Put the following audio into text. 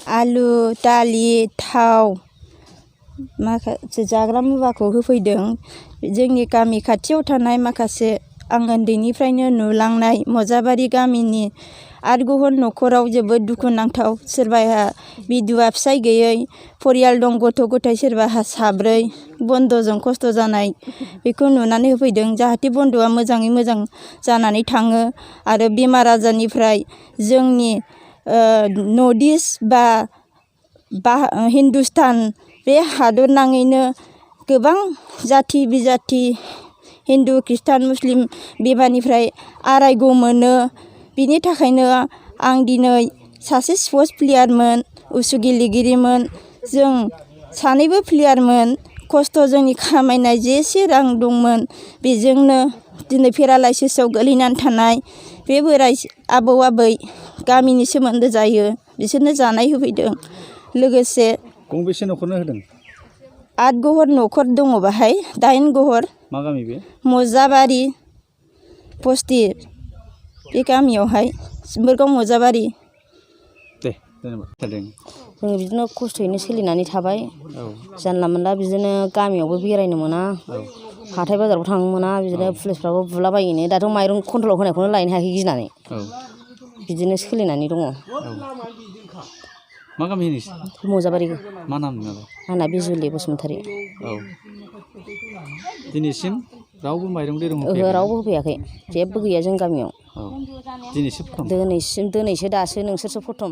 आलु दालि थाव माखासे जाग्रा मुवाखौ होफैदों। जोंनि गामि खाथियाव थानाय माखासे आं उन्दैनिफ्रायनो नुलांनाय मजाबारि गामिनि आठघर न'खराव जोबोद दुखुनांथाव। सोरबाया बिधुवा फिसाय गैयै परियाल दं, गथ' गथाय सोरबाहा साब्रै, बन्द'जों खस्थ' जानाय बेखौ नुनानै होफैदों। जाहाथे बन्द'आ मोजाङै मोजां जानानै थाङो आरो बेमार आजारनिफ्राय जोंनि नर्थ इस्ट बा हिन्दुस्तान बे हादर नाङैनो गोबां जाथि बिजाथि हिन्दु खृष्टान मुस्लिम बेमारनिफ्राय आरायग' मोनो। बिनि थाखायनो आं दिनै सासे स्पर्ट्स प्लेयारमोन, उसु गेलेगिरिमोन। जों सानैबो प्लेयारमोन। खस्थ' जोंनि खामायनाय जेसे रां दंमोन बेजोंनो दिनै पेरालाइसिसआव गोलैनानै थानाय बे बोराय आबौ आबै गामिनि सोमोन्दो जायो बिसोरनो जानाय होफैदों। लोगोसे गंबेसे न'खरनो होदों? 8 घर न'खर दङ बाहाय, 9 घर। मा गामि बे? मजाबारि बस्ति बे गामियावहाय सिम्बोरगाव मजाबारि। दे जेनेबा जों बिदिनो खस्थ'यैनो सोलिनानै थाबाय। जानला मोनला बिदिनो गामियावबो बेरायनो मोना, हाथाय बाजाराव थांनो मोना, बिदिनो पुलिसफ्राबो बुलाबायोनो। दाथ' माइरं कन्ट्रलाव होनायखौनो लायनो हायाखै गिनानै। बिदिनो सोलिनानै दङ। मा गामि नोंसिना? मजाबारि। मा नाम नोंनालाय? आंना बिजुलि बसुमतारी। दिनैसिम रावबो माइरं दैरं ओहो, होफैयाखै? रावबो होफैयाखै। जेबो गैया जों गामियाव। दिनैसो प्रथम? दिनैसो दासो नोंसोरसो प्रथम।